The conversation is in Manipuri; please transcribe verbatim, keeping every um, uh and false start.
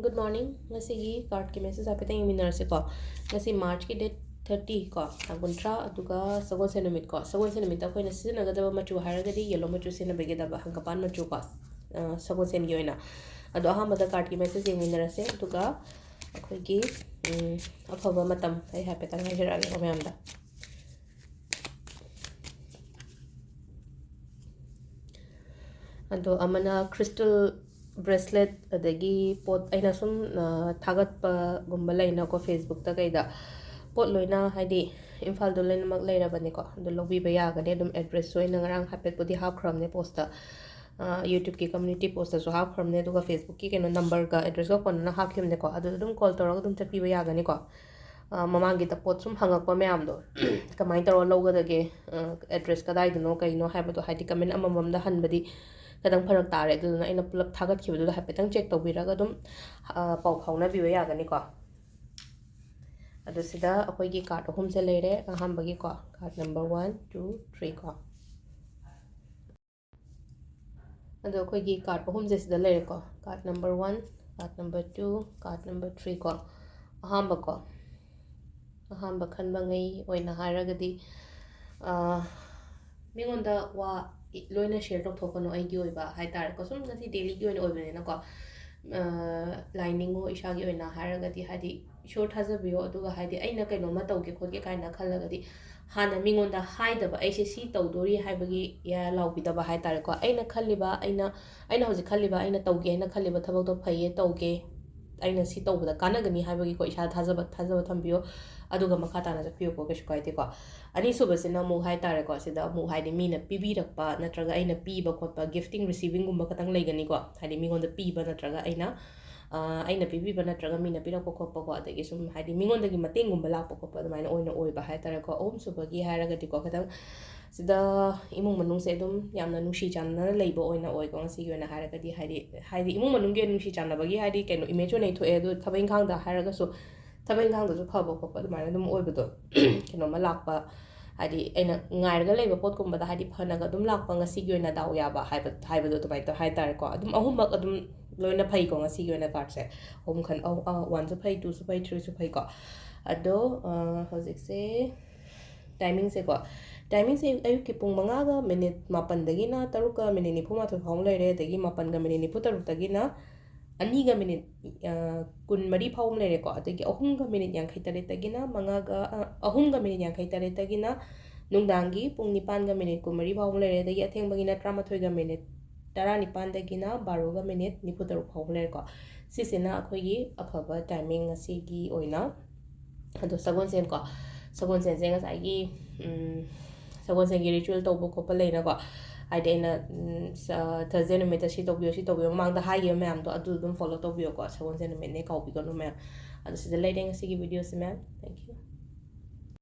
Good morning. ꯉꯁꯤꯒꯤ cardꯀꯤ message ꯍꯥꯏꯐꯦꯠꯇꯪ ꯌꯦꯡꯃꯤꯟꯅꯔꯁꯤꯀꯣ꯫ ꯉꯁꯤ Marchꯀꯤ date thirty ꯀꯣ, ꯇꯥꯡ ꯀꯨꯟꯊ꯭ꯔꯥ, ꯑꯗꯨꯒ ꯁꯒꯣꯜꯁꯦꯟ ꯅꯨꯃꯤꯠꯀꯣ꯫ ꯁꯒꯣꯜꯁꯦꯟ ꯅꯨꯃꯤꯠꯇ ꯑꯩꯈꯣꯏꯅ ꯁꯤꯖꯤꯟꯅꯒꯗꯕ ꯃꯆꯨ ꯍꯥꯏꯔꯒꯗꯤ yellow ꯃꯆꯨ ꯁꯤꯖꯤꯟꯅꯕꯤꯒꯗꯕ, ꯍꯪꯒꯄꯥꯟ ꯃꯆꯨꯀꯣ, ꯑ, ꯁꯒꯣꯜꯁꯦꯟꯒꯤ ꯑꯣꯏꯅ꯫ ꯑꯗꯣ ꯑꯍꯥꯟꯕꯗ cardꯀꯤ message ꯌꯦꯡꯃꯤꯟꯅꯔꯁꯦ, ꯑꯗꯨꯒ ꯑꯩꯈꯣꯏꯒꯤ, ꯎꯝ, ꯑꯐꯕ ꯃꯇꯝ ꯑꯩ ꯍꯥꯏꯐꯦꯠꯇꯪ ꯍꯥꯏꯖꯔꯛꯑꯒꯦꯀꯣ ꯃꯌꯥꯝꯗ꯫ ꯑꯗꯣ ꯑꯃꯅ crystal bracelet, ꯑꯗꯒꯤ ꯄꯣꯠ ꯑꯩꯅ ꯁꯨꯝ, ꯑ, ꯊꯥꯒꯠꯄꯒꯨꯝꯕ ꯂꯩꯅꯀꯣ Facebookꯇ ꯀꯩꯗ, ꯄꯣꯠ ꯂꯣꯏꯅ ꯍꯥꯏꯗꯤ ꯏꯝꯐꯥꯜꯗ ꯂꯣꯏꯅꯃꯛ ꯂꯩꯔꯕꯅꯤꯀꯣ꯫ ꯑꯗꯣ ꯂꯧꯕꯤꯕ ꯌꯥꯒꯅꯤ ꯑꯗꯨꯝ꯫ Addressꯁꯨ ꯑꯩꯅ ꯉꯔꯥꯡ ꯍꯥꯏꯐꯦꯠꯄꯨꯗꯤ ꯍꯥꯞꯈ꯭ꯔꯕꯅꯦ postꯇ, ꯑ, YouTubeꯀꯤ community postꯇꯁꯨ ꯍꯥꯞꯈ꯭ꯔꯕꯅꯦ, ꯑꯗꯨꯒ Facebookꯀꯤ ꯀꯩꯅꯣ numberꯒ addressꯀ ꯀꯣꯟꯅꯅ ꯍꯥꯞꯈꯤꯕꯅꯦꯀꯣ꯫ ꯑꯗꯨꯗ ꯑꯗꯨꯝ call ꯇꯧꯔꯒ ꯑꯗꯨꯝ ꯆꯠꯄꯤꯕ ꯌꯥꯒꯅꯤꯀꯣ꯫ ꯑ, ꯃꯃꯥꯡꯒꯤꯗ ꯄꯣꯠ ꯁꯨꯝ ꯍꯪꯉꯛꯄ ꯃꯌꯥꯝꯗꯣ, ꯀꯃꯥꯏꯅ ꯇꯧꯔ ꯂꯧꯒꯗꯒꯦ, ꯑ, address ꯀꯗꯥꯏꯗꯅꯣ ꯀꯩꯅꯣ ꯍꯥꯏꯕꯗꯣ, ꯍꯥꯏꯗꯤ comment ꯑꯃꯃꯝꯗ ꯍꯟꯕꯗꯤ ꯈꯤꯇꯪ ꯐꯔꯛ ꯇꯥꯔꯦ꯫ ꯑꯗꯨꯗꯨꯅ ꯑꯩꯅ ꯄꯨꯂꯞ ꯊꯥꯒꯠꯈꯤꯕꯗꯨꯗ ꯍꯥꯏꯐꯦꯠꯇꯪ check ꯇꯧꯕꯤꯔꯒ ꯑꯗꯨꯝ, ꯑ, ꯄꯥꯎ ꯐꯥꯎꯅꯕꯤꯕ ꯌꯥꯒꯅꯤꯀꯣ꯫ ꯑꯗꯨ ꯁꯤꯗ ꯑꯩꯈꯣꯏꯒꯤ card ꯑꯍꯨꯝꯁꯦ ꯂꯩꯔꯦ꯫ ꯑꯍꯥꯟꯕꯒꯤꯀꯣ, card number one, two, three ꯀꯣ꯫ ꯑꯗꯣ ꯑꯩꯈꯣꯏꯒꯤ card ꯑꯍꯨꯝꯁꯦ ꯁꯤꯗ ꯂꯩꯔꯦꯀꯣ꯫ Card number one, card number two, card number three ꯀꯣ꯫ ꯑꯍꯥꯟꯕꯀꯣ, ꯑꯍꯥꯟꯕ ꯈꯟꯕꯉꯩ ꯑꯣꯏꯅ ꯍꯥꯏꯔꯒꯗꯤ, ꯑ, ꯃꯤꯉꯣꯟꯗ ꯋꯥ ꯂꯣꯏꯅ share ꯇꯧꯊꯣꯛꯀꯅꯨ, ꯑꯩꯒꯤ ꯑꯣꯏꯕ ꯍꯥꯏꯇꯥꯔꯦꯀꯣ꯫ ꯁꯨꯝ ꯉꯁꯤ dailyꯒꯤ ꯑꯣꯏꯅ ꯑꯣꯏꯕꯅꯤꯅꯀꯣ꯫ ꯑ, ꯂꯥꯏꯅꯤꯡꯉꯣ, ꯏꯁꯥꯒꯤ ꯑꯣꯏꯅ ꯍꯥꯏꯔꯒꯗꯤ, ꯍꯥꯏꯗꯤ, ꯏꯁꯣꯔ ꯊꯥꯖꯕꯤꯌꯣ, ꯑꯗꯨꯒ, ꯍꯥꯏꯗꯤ, ꯑꯩꯅ ꯀꯩꯅꯣꯝꯃ ꯇꯧꯒꯦ ꯈꯣꯠꯀꯦ ꯀꯥꯏꯅ ꯈꯜꯂꯒꯗꯤ, ꯍꯥꯟꯅ ꯃꯤꯉꯣꯟꯗ ꯍꯥꯏꯗꯕ, ꯑꯩꯁꯦ ꯁꯤ ꯇꯧꯗꯣꯔꯤ ꯍꯥꯏꯕꯒꯤ ꯌꯥ ꯂꯥꯎꯕꯤꯗꯕ ꯍꯥꯏꯇꯥꯔꯦꯀꯣ꯫ ꯑꯩꯅ ꯈꯜꯂꯤꯕ, ꯑꯩꯅ, ꯑꯩꯅ ꯍꯧꯖꯤꯛ ꯈꯜꯂꯤꯕ, ꯑꯩꯅ ꯇꯧꯒꯦ ꯍꯥꯏꯅ ꯈꯜꯂꯤꯕ ꯊꯕꯛꯇꯣ ꯐꯩꯌꯦ, ꯇꯧꯒꯦ, ꯑꯩꯅ ꯁꯤ ꯇꯧꯕꯗ ꯀꯥꯟꯅꯒꯅꯤ ꯍꯥꯏꯕꯒꯤꯀꯣ, ꯏꯁꯥꯗ ꯊꯥꯖꯕ, ꯊꯥꯖꯕ ꯊꯝꯕꯤꯌꯣ, ꯑꯗꯨꯒ ꯃꯈꯥ ꯇꯥꯅ ꯆꯠꯄꯤꯌꯨꯀꯣ, ꯀꯩꯁꯨ ꯀꯥꯏꯗꯦꯀꯣ꯫ ꯑꯅꯤꯁꯨꯕꯁꯤꯅ ꯑꯃꯨꯛ ꯍꯥꯏꯇꯥꯔꯦꯀꯣ, ꯁꯤꯗ ꯑꯃꯨꯛ, ꯍꯥꯏꯗꯤ, ꯃꯤꯅ ꯄꯤꯕꯤꯔꯛꯄ ꯅꯠꯇ꯭ꯔꯒ ꯑꯩꯅ ꯄꯤꯕ ꯈꯣꯠꯄ, gifting receivingꯒꯨꯝꯕ ꯈꯇꯪ ꯂꯩꯒꯅꯤꯀꯣ꯫ ꯍꯥꯏꯗꯤ, ꯃꯤꯉꯣꯟꯗ ꯄꯤꯕ ꯅꯠꯇ꯭ꯔꯒ ꯑꯩꯅ, ꯑ, ꯑꯩꯅ ꯄꯤꯕꯤꯕ ꯅꯠꯇ꯭ꯔꯒ ꯃꯤꯅ ꯄꯤꯔꯛꯄ ꯈꯣꯠꯄꯀꯣ, ꯑꯗꯒꯤ ꯁꯨꯝ, ꯍꯥꯏꯗꯤ, ꯃꯤꯉꯣꯟꯗꯒꯤ ꯃꯇꯦꯡꯒꯨꯝꯕ ꯂꯥꯛꯄ ꯈꯣꯠꯄ ꯑꯗꯨꯃꯥꯏꯅ ꯑꯣꯏꯅ ꯑꯣꯏꯕ ꯍꯥꯏꯇꯥꯔꯦꯀꯣ꯫ ꯑꯍꯨꯝꯁꯨꯕꯒꯤ ꯍꯥꯏꯔꯒꯗꯤꯀꯣ, ꯈꯤꯇꯪ ꯁꯤꯗ ꯏꯃꯨꯡ ꯃꯅꯨꯡꯁꯦ ꯑꯗꯨꯝ ꯌꯥꯝꯅ ꯅꯨꯡꯁꯤ ꯆꯥꯟꯅꯅ ꯂꯩꯕ ꯑꯣꯏꯅ ꯑꯣꯏꯀꯣ, ꯉꯁꯤꯒꯤ ꯑꯣꯏꯅ ꯍꯥꯏꯔꯒꯗꯤ, ꯍꯥꯏꯗꯤ, ꯍꯥꯏꯗꯤ, ꯏꯃꯨꯡ ꯃꯅꯨꯡꯒꯤ ꯅꯨꯡꯁꯤ ꯆꯥꯟꯅꯕꯒꯤ, ꯍꯥꯏꯗꯤ, ꯀꯩꯅꯣ, image ꯑꯣꯏꯅ ꯊꯣꯛꯑꯦ꯫ ꯑꯗꯨ ꯊꯕꯛ ꯏꯪꯈꯥꯡꯗ ꯍꯥꯏꯔꯒꯁꯨ, ꯊꯕꯛ ꯏꯪꯈꯥꯡꯗꯁꯨ ꯐꯕ ꯈꯣꯠꯄ ꯑꯗꯨꯃꯥꯏꯅ ꯑꯗꯨꯝ ꯑꯣꯏꯕꯗꯣ, ꯀꯩꯅꯣꯝꯃ ꯂꯥꯛꯄ, ꯍꯥꯏꯗꯤ, ꯑꯩꯅ ꯉꯥꯏꯔꯒ ꯂꯩꯕ ꯄꯣꯠꯀꯨꯝꯕꯗ, ꯍꯥꯏꯗꯤ, ꯐꯅꯒ ꯑꯗꯨꯝ ꯂꯥꯛꯄ, ꯉꯁꯤꯒꯤ ꯑꯣꯏꯅ ꯗꯥꯎ ꯌꯥꯕ ꯍꯥꯏꯕ, ꯍꯥꯏꯕꯗꯣ ꯑꯗꯨꯃꯥꯏꯅ ꯇꯧ ꯍꯥꯏꯇꯥꯔꯦꯀꯣ꯫ ꯑꯗꯨꯝ ꯑꯍꯨꯝꯃꯛ ꯑꯗꯨꯝ ꯂꯣꯏꯅ ꯐꯩꯀꯣ꯫ ꯉꯁꯤꯒꯤ ꯑꯣꯏꯅ ꯀꯥꯔꯠꯁꯦ ꯑꯍꯨꯝ ꯈꯟ ꯑ, ꯑ, ꯋꯥꯟꯁꯨ ꯐꯩ, ꯇꯨꯁꯨ ꯐꯩ, ꯊ꯭ꯔꯤꯁꯨ ꯐꯩꯀꯣ꯫ ꯑꯗꯣ ꯑ, ꯍꯧꯖꯤꯛꯁꯦ ꯇꯥꯏꯃꯤꯡꯁꯦꯀꯣ, ꯇꯥꯏꯃꯤꯡꯁꯦ ꯑꯌꯨꯛꯀꯤ ꯄꯨꯡ ꯃꯉꯥꯒ ꯃꯤꯅꯤꯠ ꯃꯥꯄꯟꯗꯒꯤꯅ ꯇꯔꯨꯛꯀ ꯃꯤꯅꯤꯠ ꯅꯤꯐꯨ ꯃꯥꯊꯣꯏ ꯐꯥꯎ ꯑꯃ ꯂꯩꯔꯦ, ꯑꯗꯒꯤ ꯃꯥꯄꯟꯒ ꯃꯤꯅꯤꯠ ꯅꯤꯐꯨ ꯇꯔꯨꯛꯇꯒꯤꯅ ꯑꯅꯤꯒ ꯃꯤꯅꯤꯠ, ꯑ, ꯀꯨꯟꯃꯔꯤ ꯐꯥꯎ ꯑꯃ ꯂꯩꯔꯦꯀꯣ, ꯑꯗꯒꯤ ꯑꯍꯨꯝꯒ ꯃꯤꯅꯤꯠ ꯌꯥꯡꯈꯩ ꯇꯔꯦꯠꯇꯒꯤꯅ ꯃꯉꯥꯒ, ꯑ, ꯑꯍꯨꯝꯒ ꯃꯤꯅꯤꯠ ꯌꯥꯡꯈꯩ ꯇꯔꯦꯠꯇꯒꯤꯅ ꯅꯨꯡꯗꯥꯡꯒꯤ ꯄꯨꯡ ꯅꯤꯄꯥꯟꯒ ꯃꯤꯅꯤꯠ ꯀꯨꯟꯃꯔꯤ ꯐꯥꯎ ꯑꯃ ꯂꯩꯔꯦ, ꯑꯗꯒꯤ ꯑꯊꯦꯡꯕꯒꯤꯅ ꯇꯔꯥꯃꯥꯊꯣꯏꯒ ꯃꯤꯅꯤꯠ ꯇꯔꯥꯅꯤꯄꯥꯟꯗꯒꯤꯅ ꯕꯥꯔꯣꯒ ꯃꯤꯅꯤꯠ ꯅꯤꯐꯨ ꯇꯔꯨꯛ ꯐꯥꯎꯕ ꯂꯩꯔꯦꯀꯣ꯫ ꯁꯤꯁꯤꯅ ꯑꯩꯈꯣꯏꯒꯤ ꯑꯐꯕ ꯇꯥꯏꯃꯤꯡ ꯉꯁꯤꯒꯤ ꯑꯣꯏꯅ꯫ ꯑꯗꯣ ꯁꯒꯣꯜꯁꯦꯟꯀꯣ, ꯁꯒꯣꯜꯁꯦꯟꯁꯦ ꯉꯁꯥꯏꯒꯤ, ꯎꯝ, ꯁꯒꯣꯜꯁꯦꯟꯒꯤ ꯔꯤꯆꯨꯋꯦꯜ ꯇꯧꯕ ꯈꯣꯠꯄ ꯂꯩꯅꯀꯣ, ꯍꯥꯏꯗꯤ ꯑꯩꯅ, ꯎꯝ, ꯁ-, ꯊꯔꯁꯗꯦ ꯅꯨꯃꯤꯠꯇ ꯁꯤ ꯇꯧꯕꯤꯌꯣ, ꯁꯤ ꯇꯧꯕꯤꯌꯣ, ꯃꯃꯥꯡꯗ ꯍꯥꯏꯈꯤꯕ ꯃꯌꯥꯝꯗꯣ ꯑꯗꯨ ꯑꯗꯨꯝ ꯐꯣꯂꯣ ꯇꯧꯕꯤꯌꯣꯀꯣ꯫ ꯁꯒꯣꯜꯁꯦꯟ ꯅꯨꯃꯤꯠꯅꯦ, ꯀꯥꯎꯕꯤꯒꯅꯨ ꯃꯌꯥꯝ꯫ ꯑꯗꯣ ꯁꯤꯗ ꯂꯩꯔꯦ ꯉꯁꯤꯒꯤ ꯚꯤꯗꯤꯑꯣꯁꯦ ꯃꯌꯥꯝ꯫ Thank you꯫